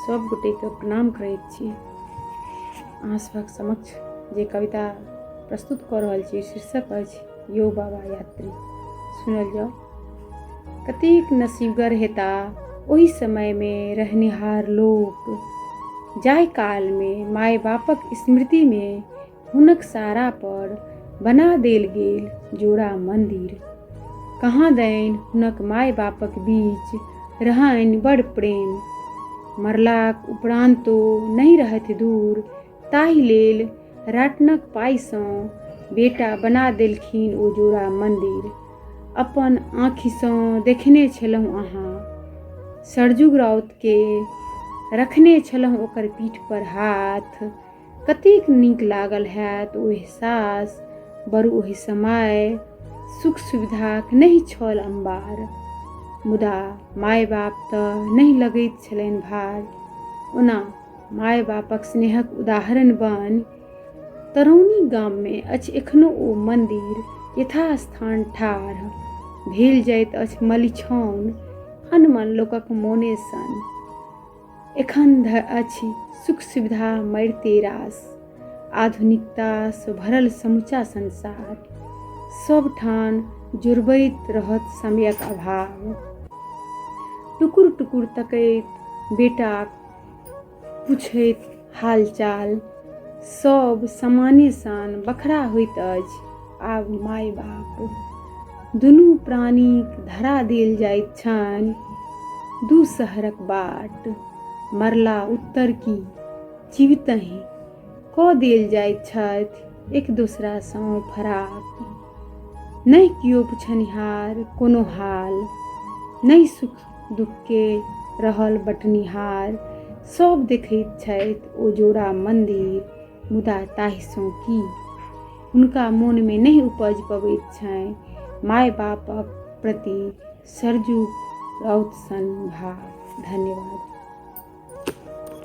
सभ गोटेके प्रणाम करैत छी। अहाँ सभक समक्ष जे कविता प्रस्तुत कऽ रहल छी, शीर्षक अछि यौ बाबा यात्री। सुनल जाउ। कतेक नसीबगर हेता ओहि समयमे रहनिहार लोक, जाहि कालमे माय बापक स्मृतिमे हुनक सारा पर बना देल गेल जोड़ा मन्दिर। कहाँ दैन हुनक माय बापक बीच रहनि बड़ प्रेम। मरलाक उपरान्तो नहि रहथि दूर, ताहि लेल राटनक पाइसँ बेटा बना देलखिन ओ जोड़ा मन्दिर। अपन आँखिसँ देखने छलहुँ अहाँ सरजुग राउतके, रखने छलहुँ ओकर पीठ पर हाथ। कतेक नीक लागल हैत ओ एहसास। बरु ओहि समय सुख सुविधाक नहि छल अम्बार, मुदा माय बाप तऽ नहि लगैत छलनि भार। ओना माय बापक स्नेहक उदाहरण बनि तरौनी गाममे अछि एखनो ओ मन्दिर यथास्थान ठाढ़। भेल जाइत अछि मलिछौन अनमन लोकक मोने सन। एखन धरि अछि सुख सुविधा मरिते रास, आधुनिकतासँ भरल समूचा संसार। सब ठान जुड़बैत रहत समयक अभाव। टुकुर टुकुर तकैत बेटाक पुछैत हालचाल, सब समाने सन बखरा होइत अछि आब माय बाप। दुनू प्राणीक धरा देल जाइत छनि दू शहरक बाट। मरला उत्तर की जीवितहि कऽ देल जाइत छथि एक दोसरासँ फराक। नहि केओ पुछनिहार कोनो हाल, नहि सुख दुखके रहल बटनिहार। सभ देखैत छथि ओ जोड़ा मन्दिर, मुदा ताहिसँ की? हुनका मोनमे नहि उपजि पबैत छनि माय बापक प्रति सरजू राउत सन भाव। धन्यवाद।